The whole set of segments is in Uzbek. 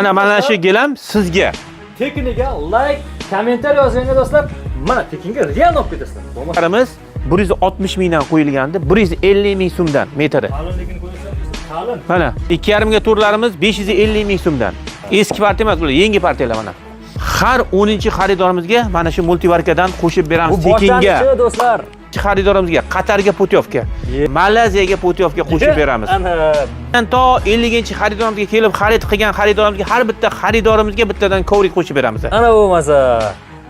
Mana shu gilam sizga. Tekiniga like, kommentariy yozinglar do'stlar. Mana tekinga real olib ketasizlar. Bo'lmasa Qaramiz 160 mingdan qo'yilgandi, 150 ming so'mdan metri. qalinligini ko'rsangiz, qalin. Mana 2,5 ga turlarimiz 550 ming so'mdan. Eski partiya emas bular, yangi partiyalar mana. Har 10-xaridorimizga mana shu multivarkadan qo'shib beramiz Bu tekinga. boshlanishi do'stlar. Xaridorimizga Qatarga putyovka, Malayziyaga putyovka qo'shib beramiz. Ana To 50-xaridorimizga kelib xarid qilgan xaridorimizga har bitta xaridorimizga bittadan kovrik qo'shib beramiz. Ana bo'lmasa.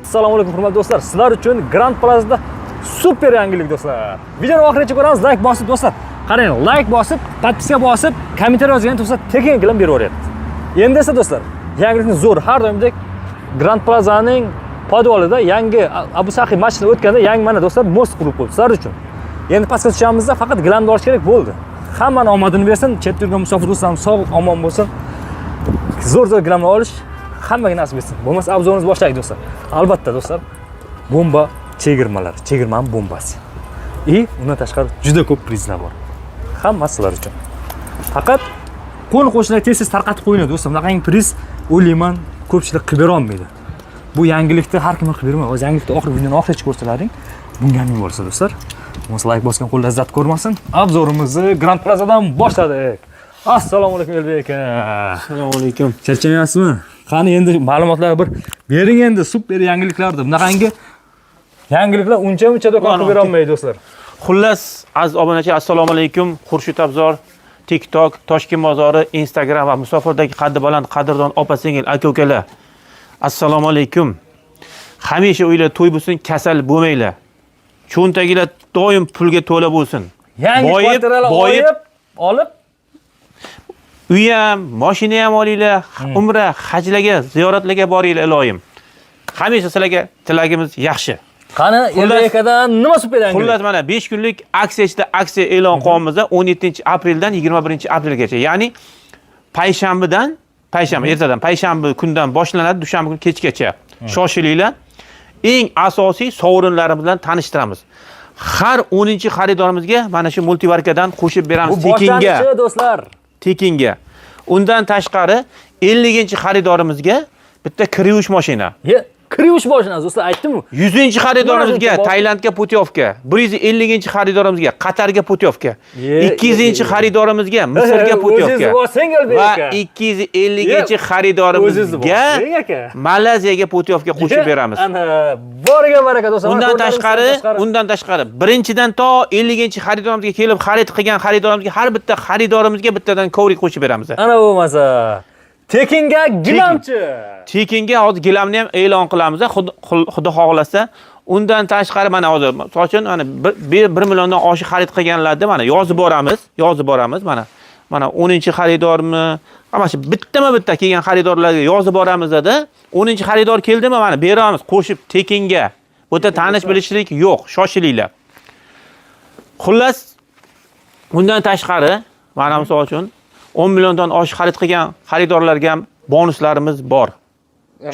Assalomu alaykum hurmatli do'stlar. Sizlar uchun Grand Plaza'da super yangilik do'stlar. Videoni oxirigacha ko'ramiz, like bosib do'stlar. Qarang, like bosib, podpiska bosib, kommentariy yozgan do'stlar tekin gilam berib yuboryapti. Endi esa do'stlar, yangilikni zo'r har doimgidek Grand Plaza'ning podvalida yangi Abu Saxiy masjidi o'tganda yangi mana do'stlar most qurib qo'yibdi sizlar uchun. Endi pastga tushamizda faqat gilamni olish kerak bo'ldi. Hammani omadini bersin, chetda yurgan musofir do'stlarimiz sog' omon bo'lsin. Zo'r zo'r gilamlar olish hammaga nasib etsin. Bo'lmasa obzorimizni boshlaylik do'stlar. Albatta do'stlar, bomba chegirmalar, chegirmani bombasi. И undan tashqari juda ko'p prizlar bor. Hammasi sizlar uchun. Faqat qo'ni qo'shnilar tez-tez tarqatib qo'yinglar do'stlar. Bunaqangi priz o'ylayman ko'pchilik qilib bera olmaydi. Bu yangilikni har kim qilib bermaydi. O'zi yangilikni oxiri videoni oxirigacha ko'rsalaring, bunga amin bo'lsa do'stlar. Bo'lmasa like bosgan qo'l lazzat ko'rmasin. Obzorimizni Grand Plaza'dan boshladik. Assalomu alaykum Elbek aka. Assalomu alaykum. Charchamayapsizmi? Qani endi ma'lumotlar bir bering endi super yangiliklarni. Bunaqangi yangiliklar uncha muncha do'kon qilib bera olmaydi do'stlar. Xullas, aziz obunachilar, assalomu alaykum. Xurshid Abzor, TikTok, Toshkent bozori, Instagram va musofirdagi qaddi baland qadrdon opa singil, aka ukalar. Assalomu alaykum. Hamisha uylar to'y bo'lsin, kasal bo'lmanglar. Cho'ntagilar doim pulga to'la bo'lsin. Yangi Boyib, kvartiralar boyib, olib uy ham, mashina ham olinglar, umra, hajlarga, ziyoratlarga boringlar iloyim. Hamisha sizlarga tilagimiz yaxshi. Qani Xullas- Elbek akadan nima super yangilik? Xullas mana 5 kunlik aksiya ichida aksiya e'lon qilyapmiz 17 apreldan 21 aprelgacha. Ya'ni payshanbadan, payshanba ertadan, payshanba kundan boshlanadi, dushanba kuni kechgacha. Shoshilinglar. Eng asosiy sovrinlarimiz bilan tanishtiramiz. Har 10-xaridorimizga mana shu multivarkadan qo'shib beramiz Bu tekinga. boshlanishi do'stlar. Tekinga. Undan tashqari 50-xaridorimizga bitta kir yuvish mashina. Ye, kir yuvish mashinasi do'stlar aytdim-ku. 100-xaridorimizga Bosib- Tailandga putyovka, 150-xaridorimizga Qatarga putyovka, Ye, 200-xaridorimizga Misrga putyovka O'zingiz bosing Elbek va aka. 250-xaridorimizga O'zingiz bosing aka. Malayziyaga putyovka qo'shib beramiz. Ana boriga baraka do'stlar. Undan Mana tashqari, ko'rlaringiz undan tashqari birinchidan to 50-xaridorimizga kelib xarid qilgan xaridorimizga har bitta xaridorimizga bittadan kovrik qo'shib beramiz. Ana bo'lmasa tekinga gilamchi. Tekinga hozir gilamni ham e'lon qilamiz, xudo xohlasa. Undan tashqari mana hozir misol uchun mana 1 milliondan oshiq xarid qilganlarda mana yozib boramiz, yozib boramiz mana. Mana 10-xaridormi, hammasi bittama bitta kelgan xaridorlarga yozib boramizda, 10-xaridor keldimi mana beramiz qo'shib tekinga. Bu yerda tanish bilishlik yo'q, shoshilinglar. Xullas, undan tashqari mana misol uchun 10 milliondan oshiq xarid qilgan xaridorlarga ham bonuslarimiz bor.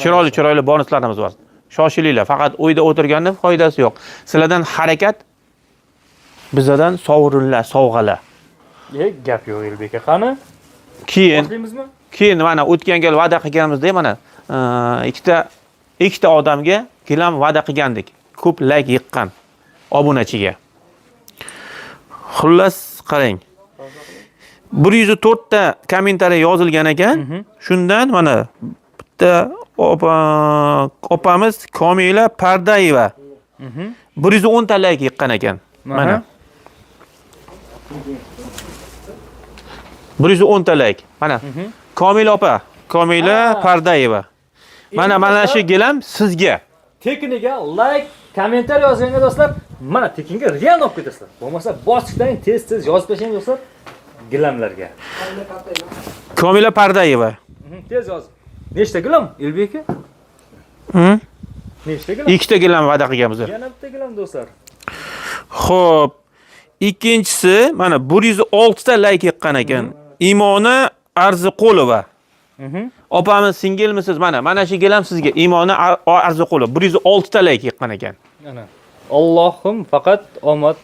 Chiroyli chiroyli bonuslarimiz bor. Shoshilinglar, faqat uyda o'tirganda foydasi yo'q. Sizlardan harakat, bizlardan sovrinlar, sovg'alar. Ye, gap yo'q Elbek aka. Qani? Keyin Boshlaymizmi? keyin mana o'tgan gal va'da qilganimizdek mana ikkita odamga gilam va'da qilgandik. Ko'p like yiqqan obunachiga. Xullas, qarang. 104 ta kommentariy yozilgan ekan. Shundan mana bitta opamiz Komila Pardayeva 110 ta like yiqqan ekan. Mana. 110 ta like. Mana. Komila opa, Komila Pardayeva. Mana Endi mana shu do'stlar- gilam sizga. Tekiniga like, kommentariy yozinglar do'stlar. Mana tekinga real olib ketasizlar. Bo'lmasa bosqichdan tez-tez yozib tashlang do'stlar gilamlarga. Komila Pardayeva. Tez yozib. Nechta gilam Elbek aka? Nechta gilam? Ikkita gilam va'da qilganmiz. Yana bitta gilam do'stlar. Xo'p. Ikkinchisi mana 106 ta like yiqqan ekan. Imona Arziqulova. Opamiz singilmisiz? Mana shu gilam sizga. Imona Arziqulova 106 ta like yiqqan ekan. Ana. Allohim faqat omad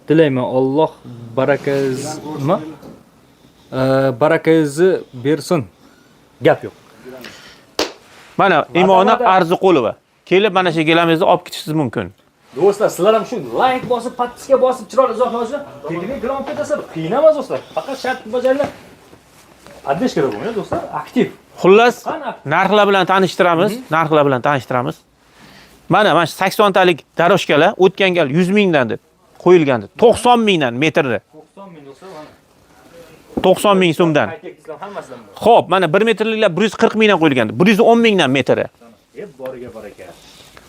tilayman. Alloh barakaz nima? Barakangizni bersin. Gap yo'q. Mana Imona Va'da. Arziqulova. Kelib mana shu gilamingizni olib ketishingiz mumkin. Do'stlar, sizlar ham shu like bosib, подписка bosib, chiroyli izoh yozib, tekinga gilam olib ketasizlar. Qiyin emas do'stlar. Faqat shart bajaringlar. Поддержка kerak bo'lmaydi do'stlar, aktiv. Xullas, Qani aktiv? Narxlar bilan tanishtiramiz, narxlar bilan tanishtiramiz. Mana shu 80 talik дорожка lar o'tgan gal 100 mingdan deb qo'yilgandi. 90 mingdan metri. 90 ming do'stlar, mana. 90 ming so'mdan. High-tech islom hammasidan bor. Xo'p, mana 1 metrliklar 140 mingdan qo'yilgandi. 110 mingdan metri. Hep boriga baraka.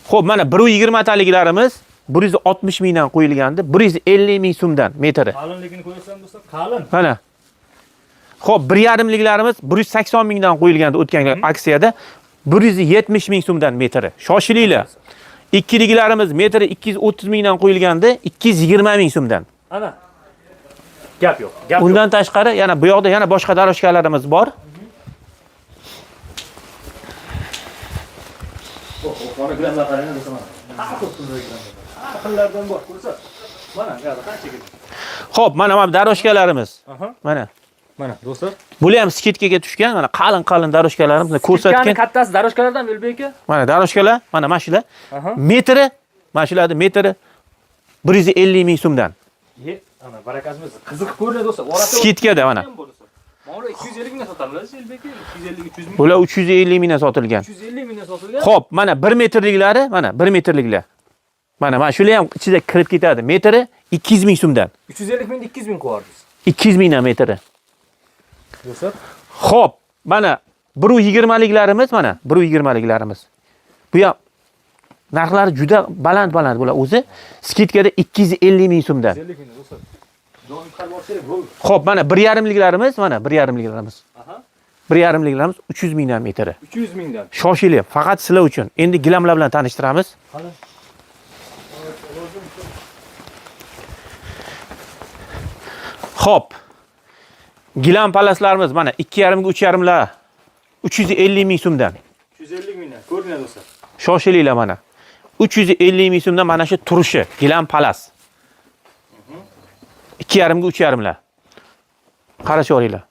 Xo'p, mana 120 taliklarimiz 160 mingdan qo'yilgandi. 150 ming so'mdan metri. Qalinligini ko'rasizlar do'stlar, qalin. Mana. Xo'p, 1,5liklarimiz 180 mingdan qo'yilgandi o'tgan aksiyada. 170 ming so'mdan metri. Shoshilinglar. Ikkiliklarimiz metri 230 mingdan qo'yilgandi, 220 ming so'mdan. Ana. Gap yo'q. Gap yo'q. Undan tashqari yana bu yoqda yana boshqa дорожка larimiz bor. Oh, mana gilamlar qarang do'stlar mana. Har xil turdagi gilamlar. Har xillardan bor, ko'rasiz. Mana, gap qancha gilam. Xo'p, mana дорожка larimiz. Aha. Mana. Mana do'stlar. Bular ham скидка ga tushgan, mana qalin-qalin дорожка larimizni ko'rsatgan. Kattasi дорожка lardan Elbek aka. Mana дорожка lar, mana shular. Aha. Metri, mana shularni metri 150 ming so'mdan. Ye, ana barakasimiz qiziq ko'rinadi do'stlar. Orasida Скидка da mana. ham bor do'stlar. Mana ular 250 mingdan sotiladi, Elbek aka. 250 300 ming. Bular 350 mingdan sotilgan. 350 mingdan sotilgan. Xo'p, mana 1 metrliklari, mana 1 metrliklar. Mana shular ham ichida kirib ketadi. Metri 200 ming so'mdan. 350 mingni 200 ming qo'yardingiz. 200 mingdan metri. Do'stlar, Xo'p, mana 1.20liklarimiz, mana 1.20liklarimiz. Bu ham narxlari juda baland-baland bular o'zi. Скидка da 250 ming so'mdan. 150 mingdan do'stlar. Doim qilib olsangiz bo'ldi. Xo'p, mana 1.5liklarimiz, mana 1.5liklarimiz. Aha. 1.5liklarimiz 300 mingdan metri. 300 mingdan. Shoshiling, faqat sizlar uchun. Endi gilamlar bilan tanishtiramiz. Qani? Xo'p. Gilam palaslarimiz mana 2.5 ga 3.5 lar 350 ming so'mdan. 350 mingdan ko'rinadi do'stlar. Shoshilinglar mana. 350 ming so'mdan mana shu turishi gilam palas. 2.5 ga 3.5 lar. Qarashoringlar.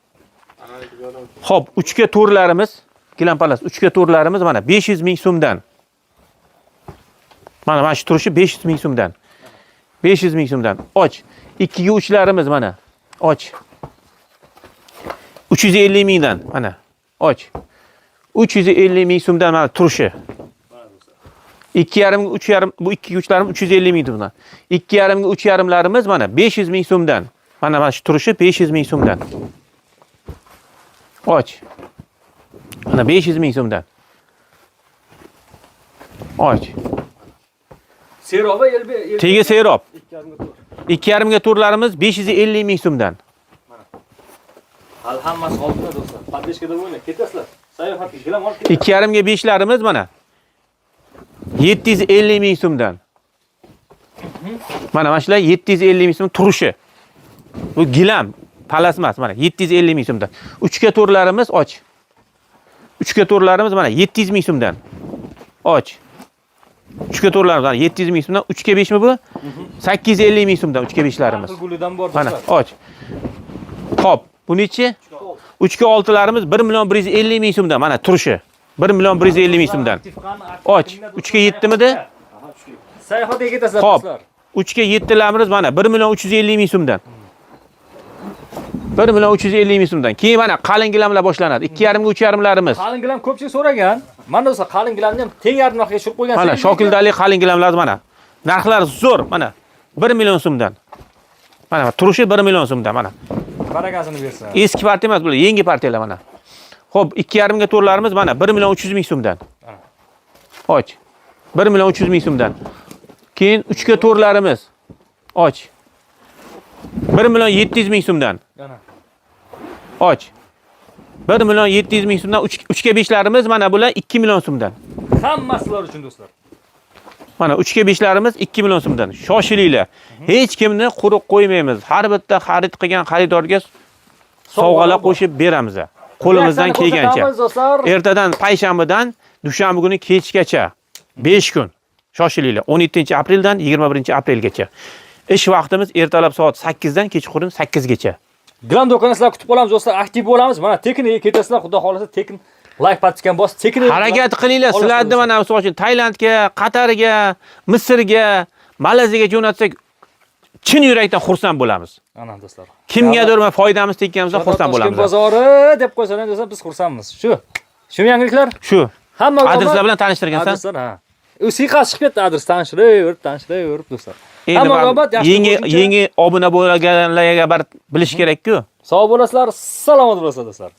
Xo'p, 3 ga to'rlarimiz, gilam palas 3 ga to'rlarimiz mana 500 ming so'mdan. Mana shu turishi 500 ming so'mdan. 500 ming so'mdan. Och. 2 ga 3larimiz mana. Och. 350 mingdan mana. Och. 350 ming so'mdan mana turishi. 2.5 ga 3.5, bu 2 ga 3larimiz 350 ming so'mdan. 2.5 ga 3.5larimiz mana 500 ming so'mdan. Mana shu turishi 500 ming so'mdan. Och. Mana 500 ming so'mdan. Och. Seroba Elbek. Tegi serob. 2.5 ga to'rt. 2.5 ga to'rlarimiz 550 ming so'mdan. Hali hammasi oldinda do'stlar. Поддержка da bo'linglar, ketasizlar. Sayohatga gilam olib ketasizlar. 2.5 ga 5larimiz mana 750 ming so'mdan. Mana shular 750 ming so'm turishi. Bu gilam, palas emas, mana 750 ming so'mdan. 3 ga to'rlarimiz och. 3 ga to'rlarimiz mana 700 ming so'mdan. Och. 3 ga to'rlarimiz mana 700 ming so'mdan. 3 ga 5 mi bu? 850 ming so'mdan 3 ga 5larimiz. Har xil gulidan bor Mana do'stlar. och. Xo'p, bu nechi? 3 ga 6larimiz 1 million 150 ming so'mdan mana turishi. 1 million 150 ming so'mdan. Och. 3 ga 7 midi? Sayohatga ketasizlar Xo'p. do'stlar. 3 ga 7larimiz mana 1 million 350 ming so'mdan. 1 million 350 ming so'mdan. Keyin mana qalin gilamlar boshlanadi. 2.5 ga 3.5larimiz. Qalin gilam ko'pchilik so'ragan. Mana do'stlar, qalin gilamni ham teng yarim narxga tushirib qo'ygan. Mana shokildali qalin gilamlar mana. Narxlar zo'r mana. 1 million so'mdan. Mana turishi 1 million so'mdan mana. Barakasini bersin. Eski partiya emas bular, yangi partiyalar mana. Xo'p, 2.5 ga to'rlarimiz mana 1 million 300 ming so'mdan. Och. 1 million 300 ming so'mdan. Keyin 3 ga to'rlarimiz. Och. 1 million 700 ming so'mdan. Ana. Och. 1 million 700 ming so'mdan 3 ga 5larimiz mana bular 2 million so'mdan. Hammasi sizlar uchun do'stlar. Mana 3 ga 5larimiz 2 million so'mdan. Shoshilinglar. Hech kimni quruq qo'ymaymiz. Har bitta xarid qilgan xaridorga sovg'alar qo'shib beramiz. Qo'limizdan kelgancha. Do'stlar. Ertadan payshanbadan dushanba kuni kechgacha 5 kun. Shoshilinglar. 17-apreldan 21-aprelgacha. Ish vaqtimiz ertalab soat 8 dan kechqurun 8 gacha. Gilam do'konida sizlar kutib qolamiz do'stlar, aktiv bo'lamiz. Mana tekin ketasizlar, xudo xolasa tekin like подписка bosib tekin Harakat qilinglar. Olasizlar Sizlarni do'stlar. mana misol uchun Tailandga, Qatarga, Misrga, Malayziyaga jo'natsak, chin yurakdan xursand bo'lamiz. Ana do'stlar. Kimgadir mana foydamiz tekkanimizdan xursand Toshkent bo'lamiz. bozori deb qo'ysalar do'stlar, biz xursandmiz. Shu. Shu yangiliklar? Shu. Hamma Adreslar bilan tanishtirgansan. Adreslar, ha. U siyqasi chiqib ketdi adres tanishtiraverib, tanishtiraverib do'stlar. Endi Hamma baribir omad, yaxshi yangi bo'lguncha yangi obuna bo'lganlarga bir bilish kerak-ku. Sog' bo'lasizlar, salomat bo'lasizlar do'stlar.